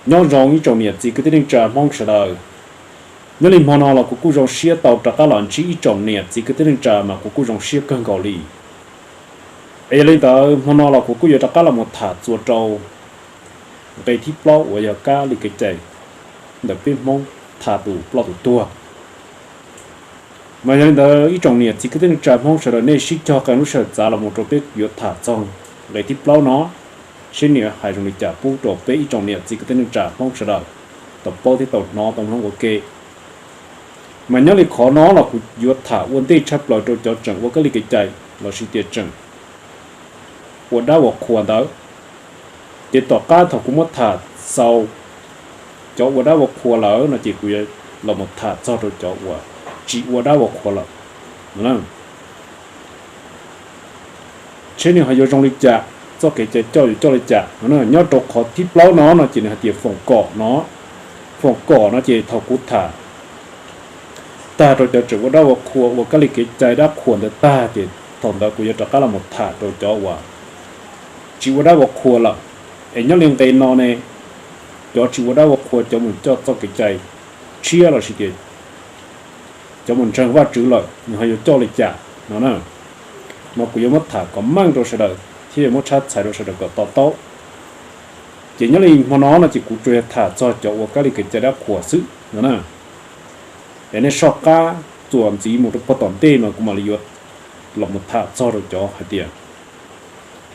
Nyob zoo ib tsoom niam txiv kwv tij neej tsa Hmoob sawv daws. Nyob li hmo no los kuv kuj zoo siab tau rov qab los ntsib ib tsoom niam txiv kwv tij neej tsa mas kuv kuj zoo siab kawg nkaus li. Es yog li ntawd hmo no los kuv kuj yuav rov qab los mus tham txuas rau nqe thib plaub uas yog kab li kev cai ntawm peb Hmoob tham tus ploj tus tuag. Mas yog li ntawd ib tsoom niam txiv kwv tij neej tsa Hmoob sawv daws nej sib cog qee lub sij hawm txav los mus rau peb yuav tham txog nqe thib plaub no, seb nws hais zoo li cas pub rau peb ib tsoom niam txiv kwv tij neej tsa Hmoob sawv daws tau paub thiab tau hnov tau mloog ua ke. Mas nyob li qhov no los kuv yuav tham ua ntej tshaj plaws rau cov tseem ua kab li kev cai lossis tias tseem ua dab ua qhua ntawd. Ces tom qab thaum kuv muab tham xaus cov ua dab ua qhua lawm no ces kuv yuav los mus tham txog rau cov uas tsis ua dab ua qhua lawm. Tsheb nws ho yuav zoo li cas, txoj kev cai coj yuav coj li cas no. Nyob rau qhov thib plaub no no ces nws hais tias foom kom no. Foom kom no ces thaum kuv tham tag rau cov tseem ua dab ua qhua ua kab li kev cai dab qhuas ntawd tag ces thaum ntawd kuv yuav rov qab los mus tham rau cov uas tsis ua dab ua qhua lawm. Es nyob li nqe no ne, cov tsis ua dab ua qhua cov mus coj txoj kev cai tshiab lossis tias cov mus ntseeg Vajtswv lawm nws ho yuav coj li cas no na. Mas kuv yuav muab tham kom meej rau sawv daws thiab yuav muab tshab txhais rau sawv daws kom to taub. Ces nyob li hmo no no ces kuv tsuas yog tham txog cov ua kab li kev cai dab qhuas xwb no na. Es nej soj qab txuas ntxiv mus rau pog tom ntej mas kuv mam li yuav los mus tham txog rau cov hais tias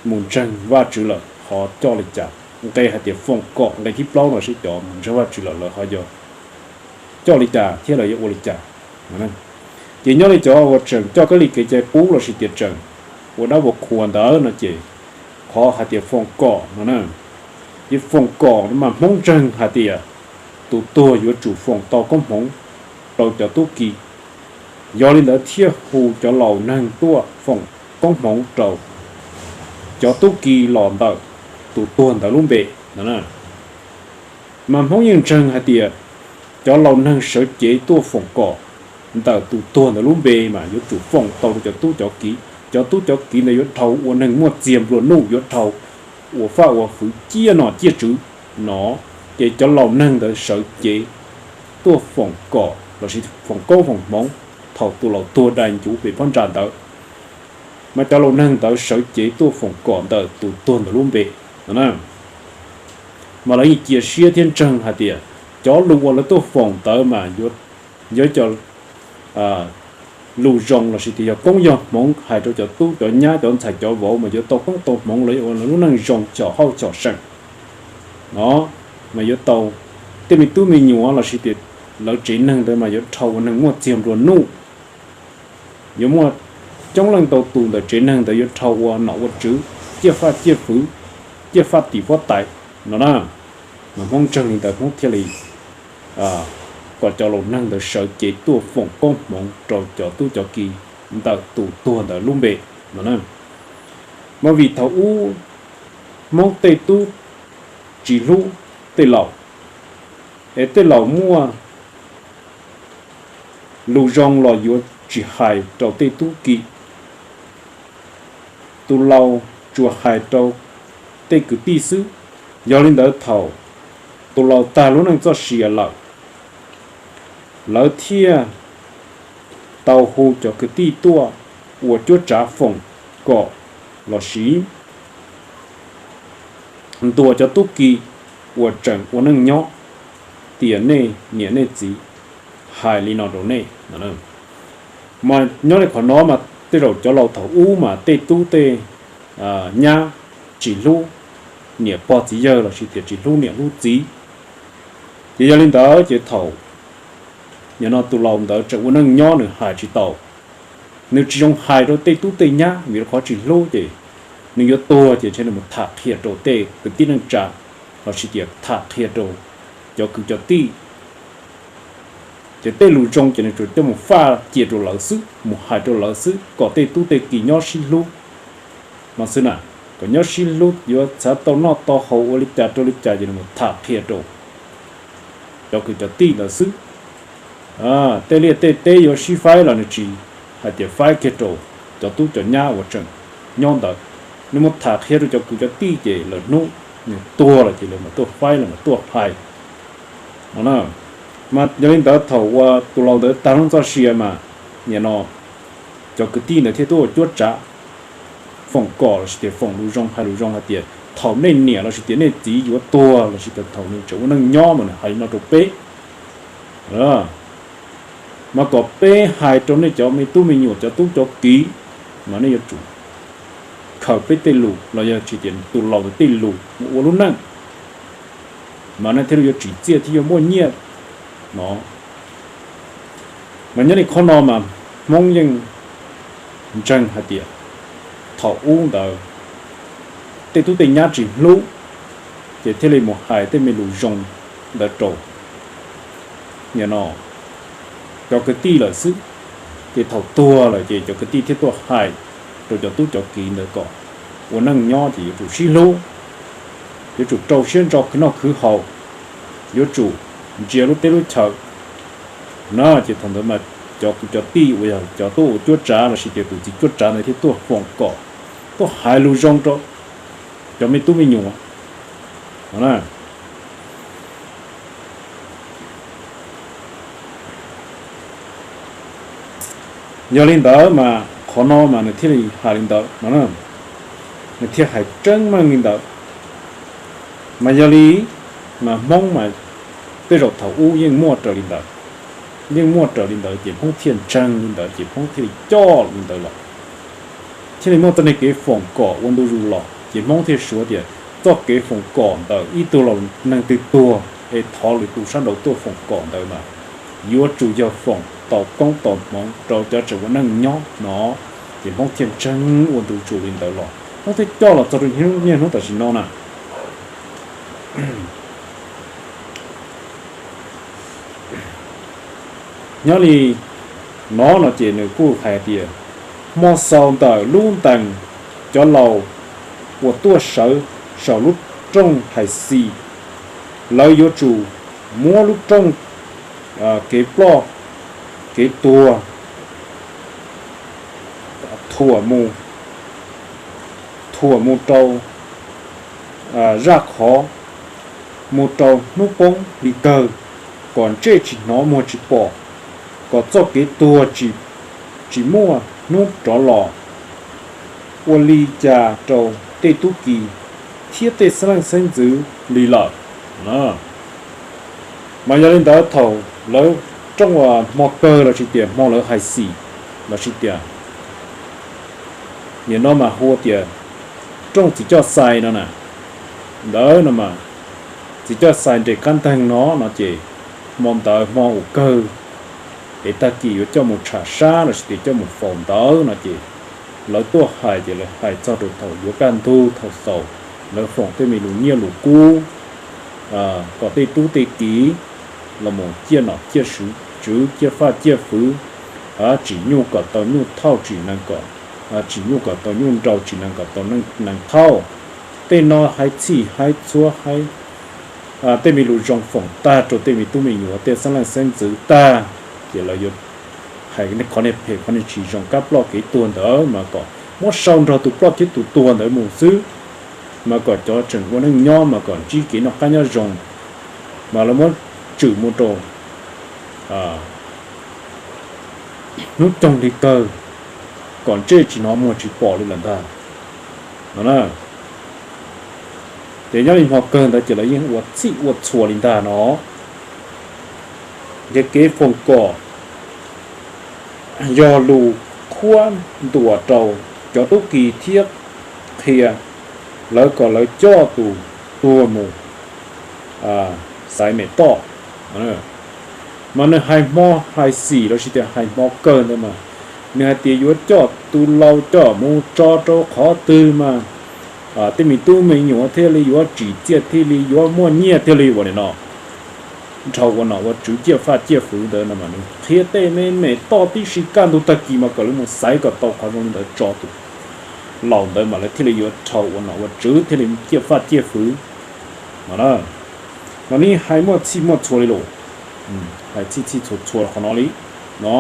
mus ntseeg Vajtswv lawm ho coj li cas. Nqe hais tias foom kom nqe thib plaub no seb cov mus ntseeg Vajtswv lawm lawv ho yuav coj li cas thiab lawv yuav ua li cas. Ces nyob li cov uas tseem coj kab li kev cai qub lossis tias tseem ua dab ua qhua ntawd no ces qhov hais tias foom kom no na, ces foom kom mas Hmoob ntseeg hais tias tus tuag yuav tsum foom tau koob hmoov rau cov tub ki. Yog li ntawd thiaj hu cov laus neeg tuaj foom koob hmoov rau cov tub ki los ntawm tus tuag ntawd lub npe no. Mas Hmoob yeej ntseeg hais tias cov laus neeg sawv cev tuaj foom kom ntawm tus tuag ntawd lub npe mas yuav tsum foom tau rau cov tub cov ki. Cov tub cov ki ntawd yuav dhau ua neeg muaj txiag nplua nuj, yuav dhau ua faj ua fwv ciaj nom ciaj tswv no. Ces cov laus neeg ntawd sawv cev tuaj foom kom lossis foom koob foom hmoov thaum tus laus tuag dai ncuv pem phab ntsa ntawd. Mas cov laus neeg ntawd sawv cev tuaj foom kom ntawm tus tuag ntawd lub npe no na. Mas lawv yeej cia siab thiab ntseeg hais tias cov lus uas lawv tuaj foom ntawd mas yog cov lus zoo lossis tias yog koob yog hmoov hais rau cov tub cov nyab cov ntxhais cov vauv mas yuav tau koob tau hmoov, lawv yuav ua lub neej zoo xyom hauj xyom seem no. Mas yuav tau tej me tub me nyuam lossis tias lawv tsev neeg ntawd mas yuav dhau ua neeg muaj txiag nplua nuj. Yuav muaj coob leej ntau tus ntawm tsev neeg ntawd yuav dhau ua nom ua tswv, ciaj faj ciaj fwv, ciaj faj tim huab tais no na. Mas Hmoob ntseeg li ntawd Hmoob thiaj li kom cov laus neeg ntawd sawv cev tuaj foom koob hmoov rau cov tub cov ki ntawm tus tuag ntawd lub npe no na. Mas vim thaum ub Hmoob tej tub tsis hlub tej laus, es tej laus muaj lus zoo los yuav tsis hais rau tej tub ki. Tus laus tsuas hais rau tej kwv tij xwb. Yog li ntawd thaum tus laus tag lub neej txoj sia lawm, lawv thiaj tau hu cov kwv tij tuaj ua cuab tsav foom kom lossis ntuas cov tub ki uas tseem ua neej nyob tias nej niam nej txiv hais li no rau nej. Mas nyob li qhov no mas tej zaum cov laus thaum ub mas tej tub tej nyab tsis hlub niam pog txiv yawg lossis tias tsis hlub niam hlub txiv. Ces yog li ntawd ces thaum nim no tus laus ntawd tseem ua neej nyob nws hais tsis tau, nws tsis zoo hais rau tej tub tej nyab vim rau qhov tsis hlub ces nws yuav tuag ces ntshe nws mus tham qhia rau tej kwv tij neej tsa lossis tias tham qhia rau cov kwv cov tij. Ces tej lus zoo ces nws tsuas coj mus faj cia rau lawv xwb, mus hais rau lawv xwb kom tej tub tej ki nyob sib hlub no xwb na, kom nyob sib hlub yuav txhav tau noj tau haus ua li cas rau li cas ces nws mus tham qhia rau cov kwv cov tij ntawd xwb. Tej liaj tej teb yuav sib faib los nws tsis hais tias faib kiag rau cov tub cov nyab uas tseem nyob ntawd, nws mus tham qhia rau cov kwv cov tij ces lawm hnub nws tuag lawm ces lawv mam tuaj faib, lawv mam tuaj hais no na. Mas yog li ntawd thaum uas tus laus ntawd tag lub txoj sia mas, nim no cov kwv tij ntawd thiaj tuaj ua cuab tsav foom kom lossis tias foom lus zoo, hais lus zoo hais tias thaum nej niam lossis tias nej txiv yuav tuag lossis tias thaum nws tseem ua neej nyob mas nws hais li no rau peb. Mas kom peb hais rau nej cov me tub me nyuam, cov tub cov kiv, mas nej yuav tsum khaws peb tej lus los yog tsis tias tus laus ntawd tej lus mus ua lub neej, mas nej thiaj li yuav tsim txiaj thiab yuav muaj nyiaj no. Mas nyob li qhov no mas Hmoob yeej ntseeg hais tias thaum ub ntawd tej tub tej nyab tsis hlub, ces thiaj li mus hais tej me lus zoo ntawd rau nim no cov kwv tij lawm xwb. Ces thaum tuag lawm ces cov kwv tij thiaj tuaj hais rau cov tub cov kiv ntawd kom ua neej nyob ces yuav tsum sib hlub, yuav tsum rau siab ntso khwv noj khwv haus, yuav tsum ntsia lub teb lub chaw na. Ces thaum ntawd mas cov kwv cov tij uas yog cov tuaj ua cuab tsav lossis tias tus txiv cuab tsav ntawd thiaj tuaj foom kom, tuaj hais lus zoo rau cov me tub me nyuam no na. Yog li ntawd mas qhov no mas nws thiaj li hais li ntawd no, nws thiaj hais tseeb meej li ntawd. Mas yog li mas Hmoob mas tej zaum thaum ub yeej muaj raws li ntawd, yeej muaj raws li ntawd ces Hmoob thiaj ntseeg li ntawd ces Hmoob thiaj li coj li ntawd los, thiaj li muaj txoj niag kev foom kom ua ntu zus los ces Hmoob thiaj suav tias txoj kev foom kom ntawm ib tug laus neeg twg tuag es thov lwm tus sab nraud tuaj foom kom ntawd mas yuav tsum yog foom tau koob tau hmoov rau cov tseem ua neej nyob no. Ces Hmoob thiaj ntseeg ua ntu zus li ntawd los, Hmoob thiaj coj los txog rau niaj hnub tam sim no na. Nyob li no no ces nws kuj hais tias hmo xaus ntawm lub ntees cov laus uas tuaj sawv saum lub rooj hais xis, lawv yuav tsum muab lub rooj kev ploj kev tuag thuam mus, thuam mus rau zaj qhov, mus rau hnub poob hli kawg, kom ntsej tsis hnov muag tsis pom, kom txoj kev tuag tsis muaj hnub rov los, ua li cas rau tej tub ki thiab tej xeeb leej xeeb ntxwv li lawm. Mas yog li ntawd thaum lawv rooj uas hmo kawg lossis tias hmo lawv hais xis lossis tias nim no mas hu tias rooj txiv coj xais no na, ntawd no mas txiv coj xais nres qab nteeg no no ces hmo ntawd hmo uas kawg es tag kis yuav coj mus tsham sab lossis tias coj mus faus ntawd no ces lawv tuaj hais ces lawv hais txog rau thaum yuav kaj ntug thaum xaus, lawv foom tej me lus nyiaj lus kub kom tej tub tej kiv los mus ciaj nom ciaj swv, tswv ciaj faj ciaj fwv, tsim nyuj kom tau nyuj thauj, tsim nees kom, tsim nyuj kom tau nyuj nrau, tsim nees kom tau nees thauj. Tej no hais txhij hais txhua hais tej me lus zoo foom tag rau tej me tub me nyuam tej xeeb leej xeeb ntxwv tag, ces lawv yuav hais qhov niag phem qhov niag tsis zoo kab ploj kev tuag ntawd mas kom muab sau nrog tus ploj thiab tus tuag ntawd mus xwb, mas kom cov tseem ua neej nyob mas kom ntsib kev noj qab nyob zoo, mas lawv muab tswm mus rau hnub coog li kawg, kom ntsej tsis hnov muag tsis pom li lawm ntag no na. Ces nyob li hmo kawg ntawd ces lawv yeej ua txhij ua txhua li ntag no. Ces kev foom kom yog lus qhuab ntuas rau cov tub ki thiab qhia lawv kom lawv coj tus tuag mus xaiv mem toj. Mas nws hais hmo hais xim lossis tias hais hmo kawg ntawd mas nws hais tias yuav coj tus laus coj mus tso rau qhov twg mas tej me tub me nyuam thiaj li yuav tsim txiaj thiaj li yuav muaj nyiaj thiaj li ua li no. Dhau ua nom ua tswv ciaj faj ciaj fwv ntawd no mas nws qhia tej me mem toj tib si kaj ntug tag kis mas kom lawv mus xaiv kom tau qhov zoo li ntawd tso tus laus ntawd mas lawv thiaj li yuav dhau ua nom ua tswv thiaj li ciaj faj ciaj fwv no. Mas nws hais muaj txhij muaj txhua li lus, hais txhij txhij txhua txhua qhov no li no.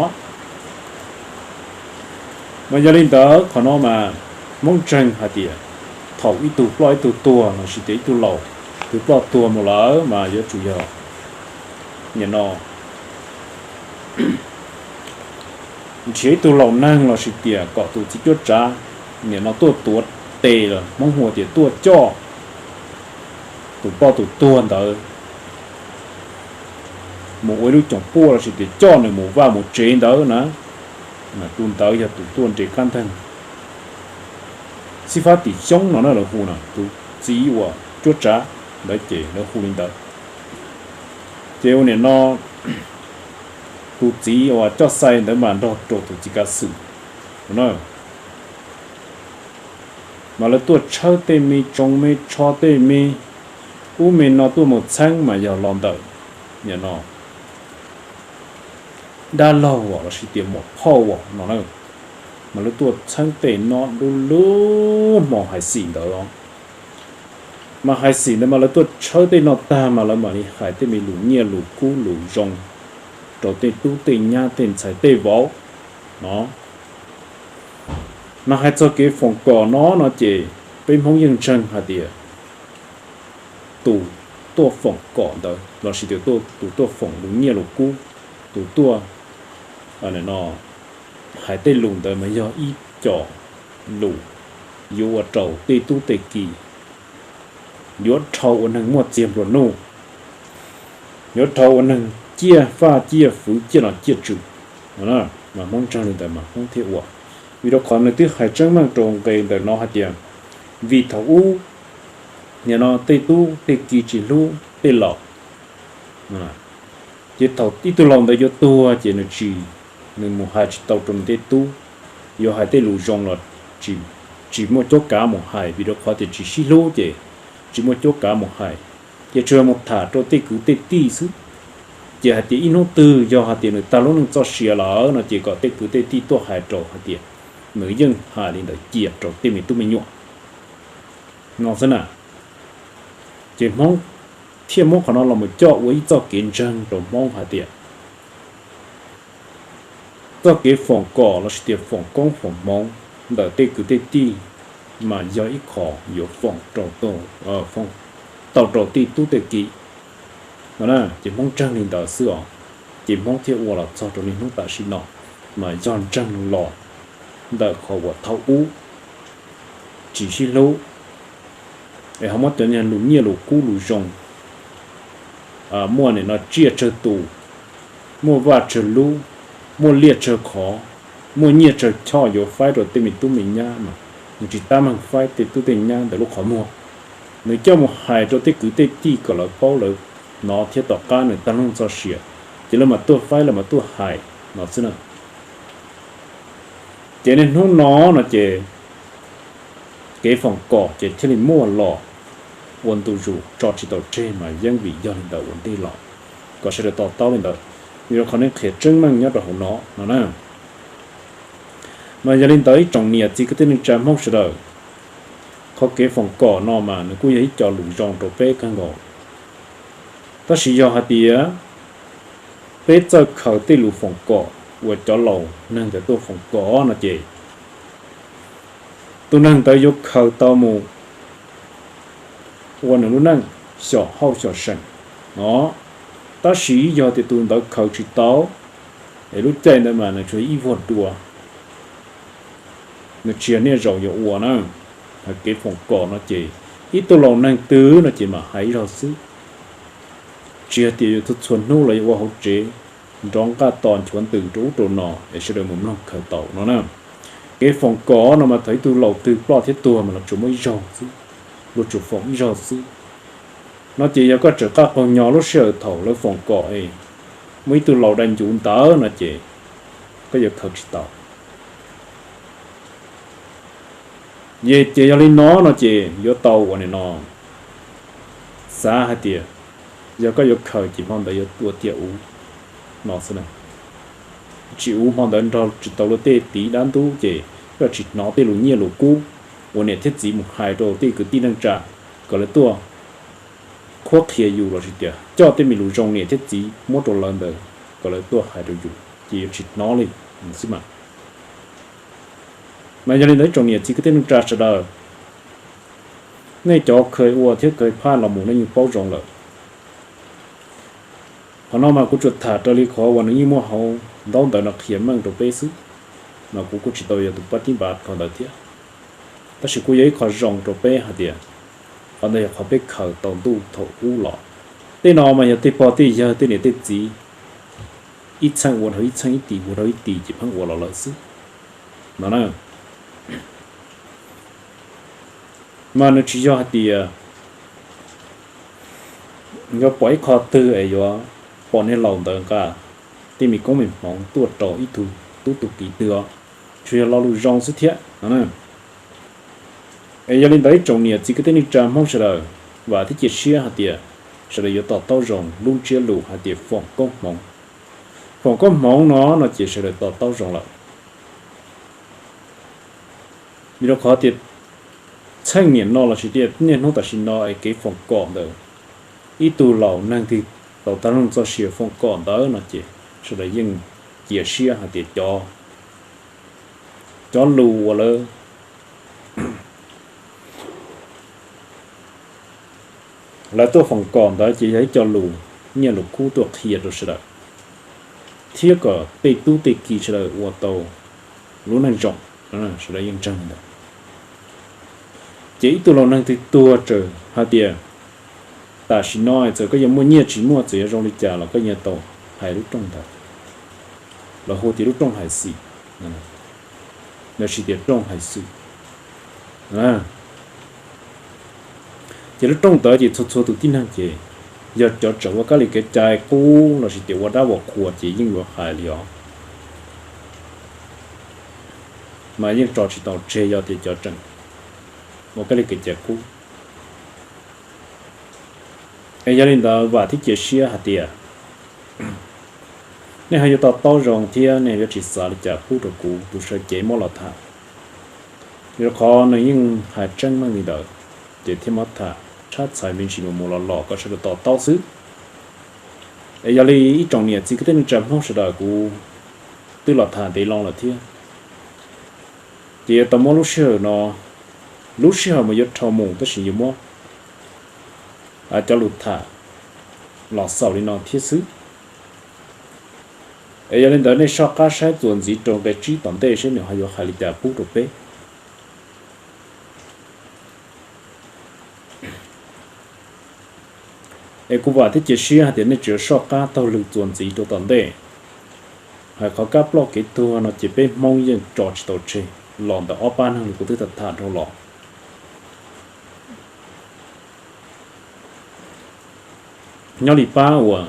Mas yog li ntawd qhov no mas Hmoob ntseeg hais tias thaum ib tug ploj ib tug tuag lossis tias ib tug laus twg ploj tuag mus lawm mas yuav tsum yog nim no nrhiav ib tug laus neeg lossis tias kom tus txiv cuab tsav nim no tuaj tuav tes los Hmoob hu tias tuaj coj tus ploj tus tuag ntawd mus ua ib lub coom puaj lossis tias coj nws mus vaj mus tsev ntawd na, tus ntawd yog tus tuaj nres kab nteeg xib fab tim xyoob no na lawv hu na, tus txiv uas cuab tsav ntawd ces lawv hu li ntawd. Ces ua nim no tus txiv uas coj xai ntawd mas nrog rau tus txiv kav xwm na, mas lawv tuaj tshawb tej me tsoos me tsho tej me ub me no tuaj mus txheeb mas yog los ntawm nim no dab laug lossis tias muam phauj no na, mas lawv tuaj txheeb tej no lub lub hmo hais xim ntawd os. Mas hais xim ntawd mas lawv tuaj tshawb tej no tag mas lawv mam li hais tej me lus nyiaj lus kub lus zoo rau tej tub tej nyab tej ntxhais tej vauv no. Mas hais txog kev foom kom no no ces peb Hmoob yeej ntseeg hais tias tus tuaj foom kom ntawd lossis tias tus tuaj foom lus nyiaj lus kub, tus tuaj hais tej lus ntawd mas yog ib co lus yuav ua rau tej tub tej ki, yuav dhau ua neeg muaj txiag nplua nuj, yuav dhau ua neeg ciaj faj ciaj fwv ciaj nom ciaj tswv. Mas Hmoob ntseeg li ntawd mas Hmoob thiaj ua. Vim rau qhov nws twb hais tseeb meej rau nqe ntawm no hais tias vim thaum ub nim no tej tub tej ki tsis hlub tej laus, ces thaum ib tug laus ntawd yuav tuag ces nws tsis, nws mus hais tsis tau rau nws tej tub, yuav hais tej lus zoo los tsis muaj cuab kav mus hais vim rau qhov tias tsis sib hlub ces tsis muaj cuab kav mus hais, ces tsuas yog mus tham rau tej kwv tej tij xwb. Ces hais tias ib hnub twg yog hais tias nws tag lub neej txoj sia lawm no ces kom tej kwv tej tij tuaj hais rau hais tias nws yeej hais li ntawd cia rau tej me tub me nyuam no xwb na. Ces Hmoob thiaj muab qhov no los mus coj ua ib txoj kev ntseeg rau Hmoob hais tias txoj kev foom kom lossis tias foom koob foom hmoov ntawm tej kwv tej tij mas yog ib qho yuav foom tau rau tej tub tej ki no. Ces Hmoob ntseeg li ntawd xwb os, ces Hmoob thiaj ua los txog rau niaj hnub tam sim no mas yog ntseeg los ntawm qhov uas thaum ub tsis sib hlub es ho muab cov lus nyiaj lus kub lus zoo, muaj nim no tsiaj tsawg tus, muaj vaj tsawg lub, muaj liaj tsawg qhov, muaj nyiaj tsawg choj yuav faib rau tej me tub me nyab mas nws tsis tab meeg faib tej tub tej nyab ntawm lub qhov muag. Nws coj mus hais rau tej kwv tej tij kom lawv paub lawv hnov thiab tom qab nws tag lub neej txoj sia, ces lawv mam tuaj faib lawv mam tuaj hais no xwb na. Ces niaj hnub no no ces kev foom kom ces thiaj li muaj los ua ntu zus tso tsis tau tseg mas yeej vim yog li ntawd ua ntej los, kom sawv daws to taub li ntawd, vim rau qhov nej qhia tseeb meej nyob rau hauv no no na. Mas yog li ntawd ib tsoom niam txiv kwv tij neej tsa Hmoob sawv daws, qhov kev foom kom no mas nws kuj yog ib co lus zoo rau peb kawg nkaus. Tab sis yog hais tias peb txawj khaws tej lus foom kom uas cov laus neeg ntawd tuaj foom kom no ces tus neeg ntawd yuav khaws tau mus ua nws lub neej xyom hauj xyom seem no. Tab sis yog tias tus ntawd khaws tsis tau, es lub caij ntawd mas nws tsuas ib vuag dua, nws tsis yog niaj zaus yuav ua na. Hais kev foom kom no ces ib tug laus neeg twg no ces mam hais ib zaug xwb, tsis yog tias yuav txhua txhua hnub los yuav ua hauv tsev nrov nqaj to nchuav ntws rau ub rau no es sawv daws mus mloog khaws tau no na. Kev foom kom no mas thaum ib tug laus twg ploj thiab tuag mas luag tsuas muaj ib zaug xwb, luag tsuas foom ib zaug xwb. No ces yog koj tseem qab qaug nyo lub sij hawm thaum lawv foom kom es muaj ib tug laus dai ncuv ntawd no ces koj yuav khaws tsis tau. Ces yog li no no ces yuav tau ua nim no xav hais tias yog koj yuav khaws ces hmo ntawd yuav ua tiam ub no xwb. Tsis ua hmo ntawd nrog tsis tau luag tej tiv dab ntub ces koj tsis hnov tej lus nyiaj lus kub uas niam thiab txiv mus hais rau tej kwv tij neej tsa kom lawv tuaj qhuab qhia yus lossis tias coj tej me lus zoo niam thiab txiv muab rau lawv ntawd kom lawv tuaj hais rau yus ces yuav tsis hnov li xwb mas. Mas yog li ntawd tsoom niam txiv kwv tij neej tsa sawv daws, Nej cov kheev ua thiab kheev phaj los mus nej yeej paub zoo lawm. Qhov no mas kuv tsuas tham raws li qhov uas nws yeej muaj hauv ntaub ntawv no qhia meej rau peb xwb, mas kuv kuj tsis tau yog tus pab tib npav qhov ntawd thiab. Tab sis kuj yog ib qho zoo rau peb hais tias qhov ntawd yog qhov peb khaws tau ntuj thaum ub los. Tej no mas yog tej pog tej yawg tej niam tej txiv ib txheej ua dhau ib txheej, ib tis ua dhau ib tis ces pheej ua los lawm xwb no na. Mas nws tsis yog hais tias yuav pom ib qho twg es yuav pom niag laus ntawd nqa tej me koob me hmoov tuaj rau ib tug tub tug kiv twg os, tsuas yog lo lus zoo xwb thiab no. Es yog li ntawd ib tsoom niam txiv kwv tij neej tsa Hmoob sawv daws, vam thiab cia siab hais tias sawv daws yuav to taub zoo lub ntsiab lus hais tias foom koob hmoov. Foom koob hmoov no no ces sawv daws to taub zoo lawm. Vim rau qhov tias txheej niam no los sis tias niaj hnub tam sim no es kev foom kom ntawd, ib tug laus neeg twg tau tag lub neej txoj sia foom kom ntawd no ces sawv daws yeej cia siab hais tias cov, cov lus uas lawv, lawv tuaj foom kom ntawd ces yog ib co lus nyiaj lus kub tuaj qhia rau sawv daws, thiab kom tej tub tej kiv sawv daws ua tau lub neej zoo, sawv daws yeej ntseeg li ntawd. Ces ib tug laus neeg twg tuag txawm hais tias tam sim no txawm koj yuav muaj nyiaj tsis muaj, txawm yuav zoo li cas los koj yuav tau hais lub rooj ntawd, los hu tias lub rooj hais xwm, los sis tias rooj hais xwm. Ces lub rooj ntawd ces txhua txhua tus tib neeg ces yog cov tseem ua kab li kev cai qub los sis tias ua dab ua qhuas ces yeej yuav hais li os, mas yeej tso tsis tau tseg yog tias cov tseem ua kab li kev cai qub. Es yog li ntawd vam thiab cia siab hais tias nej ho yuav to taub zoo thiab nej yuav tsis xav li cas pub rau kuv tus sawv cev muab los tham. Vim rau qhov nws yeej hais tseeb meej li ntawd, ces thiaj muab tham tshab txhais me ntsis mus mus los los kom sawv daws to taub xwb. Es yog li ib tsoom niam txiv kwv tij neej tsa Hmoob sawv daws, kuv twb los tham ntev loo lawm thiab, ces yuav tau muab lub sij hawm no, lub sij hawm mas yuav dhau mus tab sis yuav muab cov lus tham los xaus li no thiab xwb. Es yog li ntawd nej soj qab saib txuas ntxiv rau nqe tsib tom ntej seb nws ho yuav hais li cas pub rau peb. Es kuv vam thiab cia siab hais tias nej tseem yuav soj qab taug lw txuas ntxiv rau tom ntej. Hais qhov kab ploj kev tuag no ces peb Hmoob yeej tso tsis tau tseg los ntawm ob pab neeg li kuv twb tham tham dhau los. Nyob li pab uas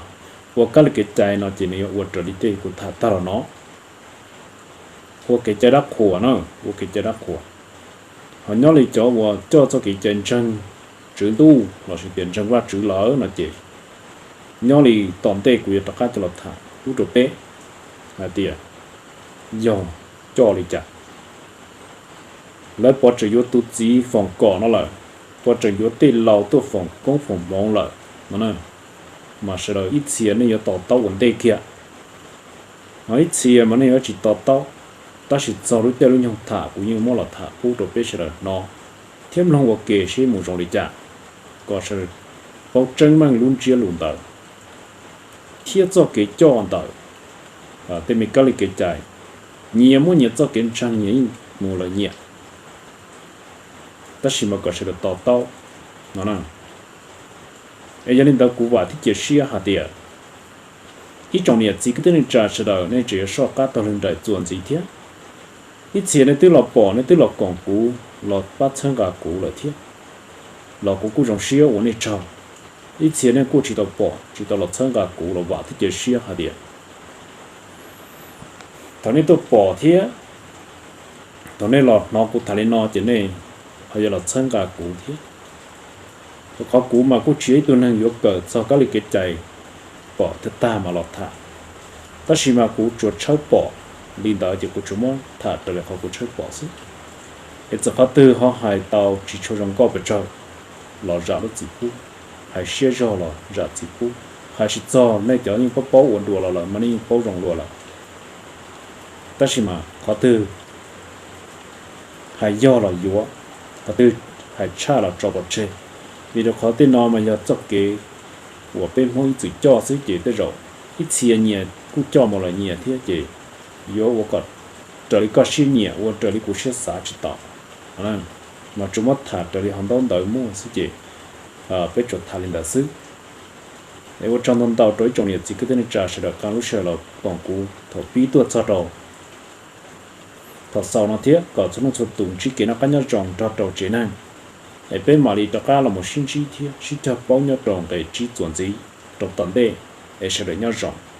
ua kab li kev cai no ces nws yuav ua raws li tej kuv tham tag los no, ua kev cai dab qhuas na, ua kev cai dab qhuas. Ho nyob li cov uas coj txoj kev cai ntseeg Tswv Ntuj los sis tias ntseeg Vajtswv lawm no ces nyob li tom ntej kuv yuav rov qab coj los tham pub rau peb hais tias yog coj li cas. Lawv puas tseem yuav tus txiv foom kom no lawm, puas tseem yuav tej laus tuaj foom koob foom hmoov lawm no, mas sawv daws ib txhia nej yuav to taub ua ntej kiag. Ho ib txhia mas nej yuav tsis to taub, tab sis txog lub caij lub nyoog tham kuv yeej muab los tham pub rau peb sawv daws hnov thiab mloog ua ke seb mus zoo li cas, kom sawv daws paub tseeb meej lub ntsiab lus ntawd, thiab txoj kev coj ntawd. Tej me kab li kev cai, nyias muaj nyias txoj kev ntseeg, nyias yeej mus lawv nyiam, tab sis mas kom sawv daws to taub no. Es yog li ntawd kuv vam thiab cia siab hais tias ib tsoom niam txiv kwv tij neej tsa sawv daws nej tseem yuav soj qab taug lw nraim txuas ntxiv thiab. Ib txhia nej twb los pom, nej twb los koom kuv los pab txhawb nqa kuv lawm thiab, los kuv kuj zoo siab ua nej tsaug. Ib txhia nej kuj tsis tau pom, tsis tau los txhawb nqa kuv los vam thiab cia siab hais tias thaum nej tuaj pom thiab thaum nej los hnov kuv tham li no ces nej ho yuav los txhawb nqa kuv thiab. Rau qhov kuv mas kuj tsis yog ib tug neeg yuav kawm txog kab li kev cai pom thiab tag mas los tham, tab sis mas kuv tsuas tshawb pom li ntawd ces kuv tsuas muab tham raws li qhov kuv tshawb pom xwb. Es txawm qhov twg ho hais tau tsis tshua zoo nkauj pes tsawg los zam lub txim pub, hais siab zog los zam txim pub, hais tsis txog nej cov yeej paub paub ua dua los lawm mas nej yeej paub zoo dua lawm. Tab sis mas qhov twg hais yog los yuav, qhov twg hais tshaj los tso pov tseg. Vim rau qhov tej no mas yog txoj kev uas peb Hmoob ib txwm coj xwb ces tej zaum ib txhia nyias kuj coj mus lawm nyias thiab ces yuav ua kom raws li koj siab nyiam ua raws li kuv siab xav tsis tau. Mas tsuas muab tham raws li hauv ntaub ntawv muaj xwb ces peb tsuas tham li ntawd xwb. Es ua tsaug ntau ntau rau ib tsoom niam txiv kwv tij neej tsa sawv daws qee lub sij hawm los koom kuv thaum pib tuaj txog rau thaum xaus no thiab kom txhua leej txhua tus ntsib kev noj qab nyob zoo nrog rau tsev neeg. Es peb mam li rov qab los mus sib ntsib thiab sib cog paub nyob rau nqe tsib txuas ntxiv rau tom ntej. Es sawv daws nyob zoo.